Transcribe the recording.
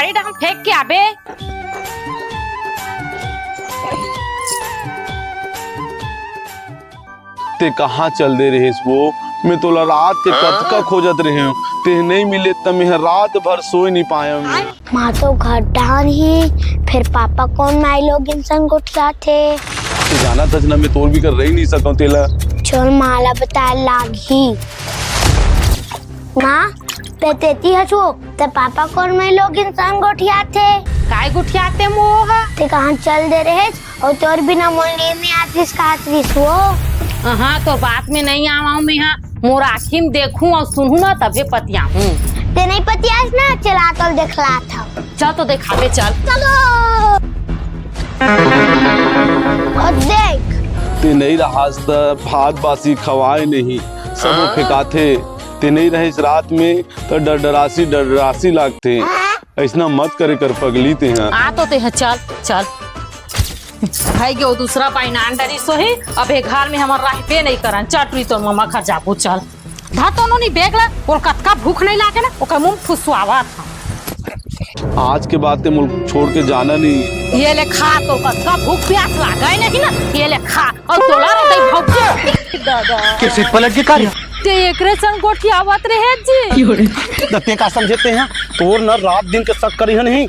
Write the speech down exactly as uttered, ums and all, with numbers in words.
ए डहन फेंक के आबे। ते कहाँ चल दे रहेस वो? मैं तोला रात के कतका खोजत रहेंव, ते नहीं मिले त मैं ह रात भर सोए नहीं पाएंव मैं। माँ तो घर डहन ही, फेर पापा कोन माईलोगिन संग गोठियाथे? ते जानत हस ना, मैं तोर बिगर रही नहीं सकंव तेला। चल, माँ ला बताए लागही। माँ, ते तेती हस वो, ते पापा कोन माईलोगिन संग गोठियाथे? काय गोठियाथे मोह? ते कहाँ चल दे रहेस, अउ तोर बिना मोर नींद नहीं आतिस काहत रिहिस वो। हाँ, तोर बात में नहीं आवांव मैं हा। मोर आँखी में देखहूँ अउ सुनहूँ ना, तभे पतियाहूँ। ते नहीं पतियास ना, चला तोला देखलाथंव। चल तो देखाबे, चल। चलो। अउ देख। ते नहीं रहस त भात बासी खवाए नहीं, सबो फेंकाथे। ते नहीं रहेस रात में त डरडरासी डरडरासी लागथे। अइसना मत करे कर पगली ते हा। आ तो ते हा, चल, चल। है गे, वो दूसरा बाई नान डरिस होही, अब ए घर में हमन रहबे नहीं करन। चल टुरी, तोर ममा घर जाबो, चल। धा तो नोनी बेग ला, ओला कतका भूख नहीं लागे ना, ओकर मुंह फुसवावत हा। आज के बाद ते मोला छोड़ के जाना नहीं। ये ले खा, तोला कतका भूख प्यास लागे नहीं ना, ये ले खा, अउ तोला रे दई भौंक। दादा। कैसे पलट के कार्य? ते एकरे संग गोठियावत रहे जी। त ते का समझे ते हा? तोर न रात दिन के शक करिहन ही।